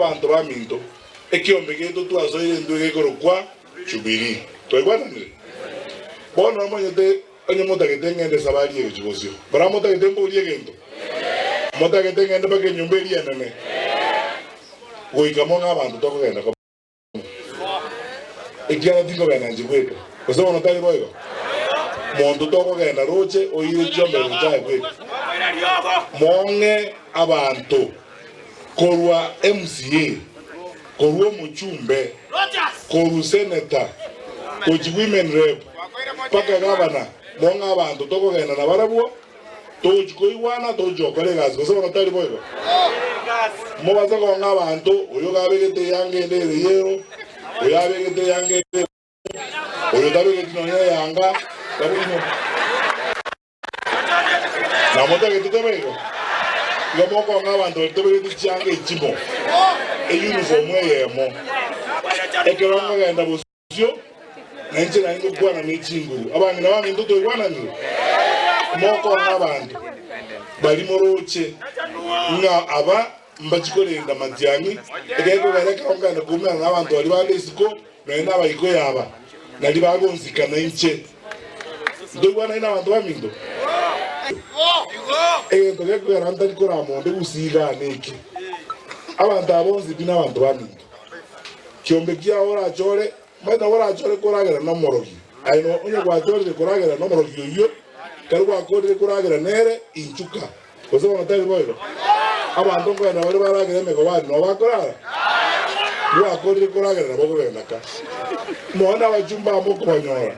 Abanto baminto, ekiombe giaito twasoire intwe gekorokwa Jubilii. Twaigwananire? Bono nomanyete onye motagete ng'ende esabari eye gochia bosio. Barabwo motagete mborie egento? Motagete ng'ende mpaka enyomba eria enene? Goika mong'e abanto tokogenda komo. Ekiagera tinkogenda inche bweka. Gose bono tari boigo? Monto tokogenda roche oire chiombe gocha aye bweka. Mong'e abanto. Korwa MCA, korwa omochumbe, korwa senator, gochi women rep, mpaka gavana, mong'e abanto tokogenda nabarabwo, togochi koigwana, togochi gokora egasi, gose bono tari boigo? Mobase kong'a abanto, oyo iga abegete eyanga ende ere yellow, oyo abegete eyanga ende ere oyo tabegeti nonya eyanga, tabegeti. Na motagete tebe igo, igo mokong'a abanto baria tobegete chianga echimo, eyunifomu eyemo. Ekero nkogenda bosio, na inche naende ngokwana ne chinguru. Abang'ina baminto toigwananire? Mokong'a abanto baria moroche ng'a aba mbachi korenda matiang'i, egekogera ekero nkogenda koumerana nabanto baria bande isiko, Nonya nabaikoyo aba nario bagonsika nainche. Ntoigwanaine nabanto baminto? Egento gekogera ntari korama onde gusii igaa neke, abanto aba bonsi pi nabanto baminto. Kiombe kiao orachore, omanyete nabo orachore koragera nomorogi. Aye no onye gwachorire koragera nomorogi oyio, ekero gwakorire koragera nere, inchuka. Gose bono tari boigo? Abanto nkogenda bare baragere emegobani nabo bakorara? Gwakorire koragera nabo okogenda ka. Mono nabachumba amo okobanyora,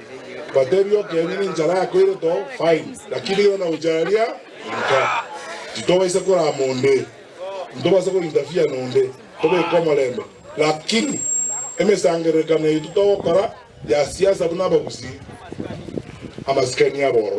batebie okeene nenchara yakoire to fine, lakini igo nagochararia nka. Titobaisa korama onde, ntobasa kointerfere nonde, tobeke omorembe. Lakini emesangererekano yaito togokora ya siasa buna abagusii, amasikani abororo.